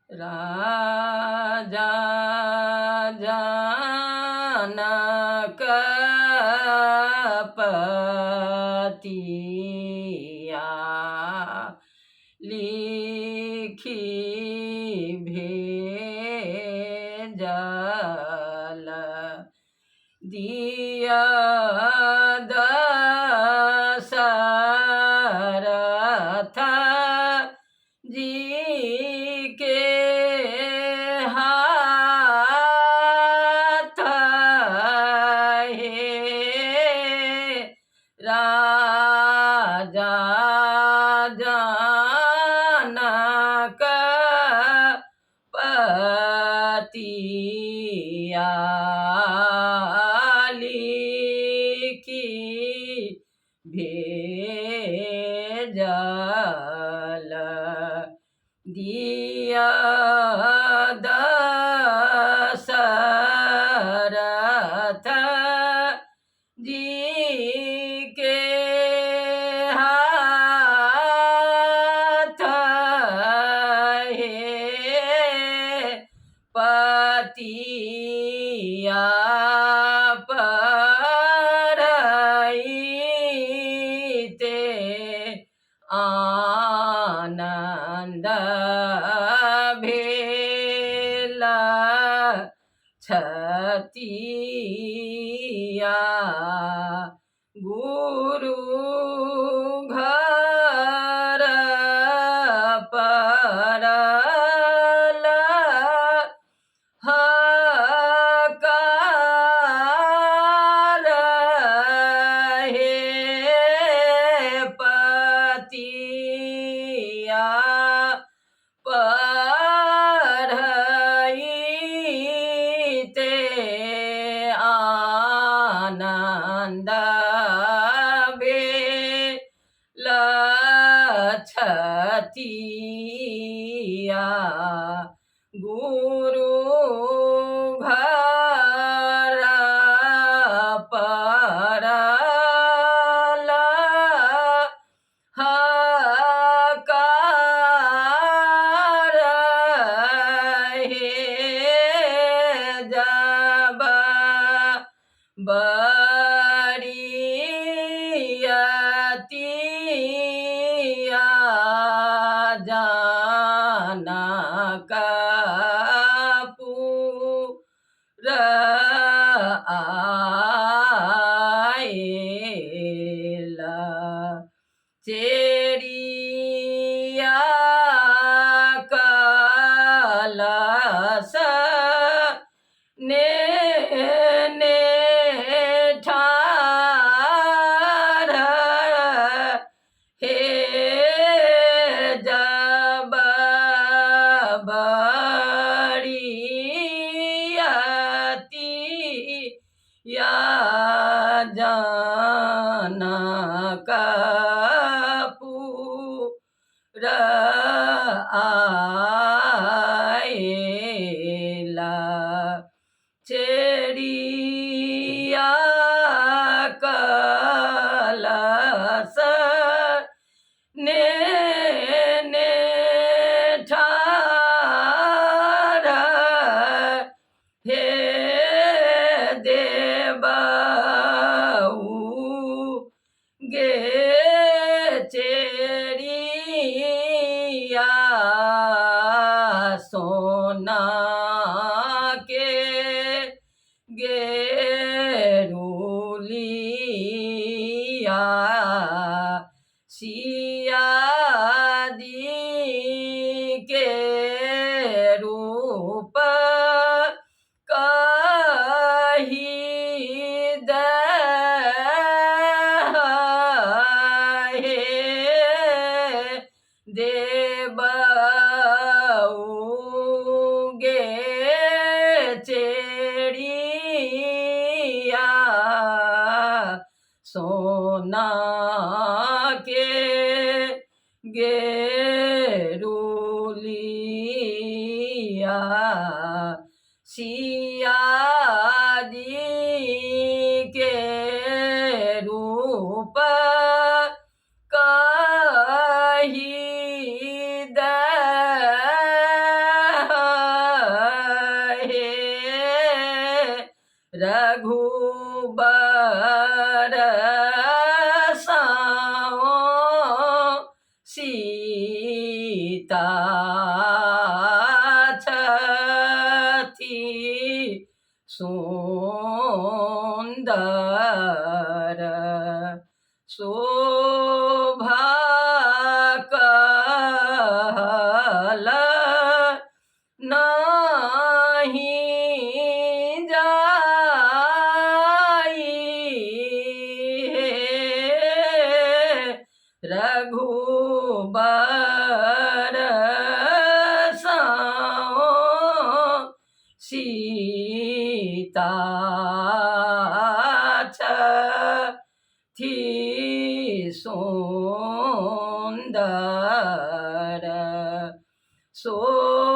राजा जनक पतिया लिखी भेजल दिया दशरथ जी के हाथ हे राजा जनक पतिया लिखी भेजल दिया दशरथ जी के हाथ हे पतिया पढ़ैते आनन्द भेल छतिया गुरु घर पड़ल हकार हे पतिया पढ़ैते आनन्द भेल छतिया गुरु घर पड़ल हकार हे जब बरियतिया जनक पुर आएल चेरिया कलश ने ने ठाढ़ हे जब बरियती या जनक पुर आएला चेरिया कलश ने ने ठाढ़ हे देबऊ गे चेरिया सोना के गेरुलिया सिया जी के रूप कही दे हे देबऊ गे चेरिया सोना के गेरुलिया सिया जी के रूप कही दे रघुबर साओ सीता छथि सुन्दर शोभा कहल नहि जाई हे रघुबर साओ सीता छथि सुन्दर शोभा।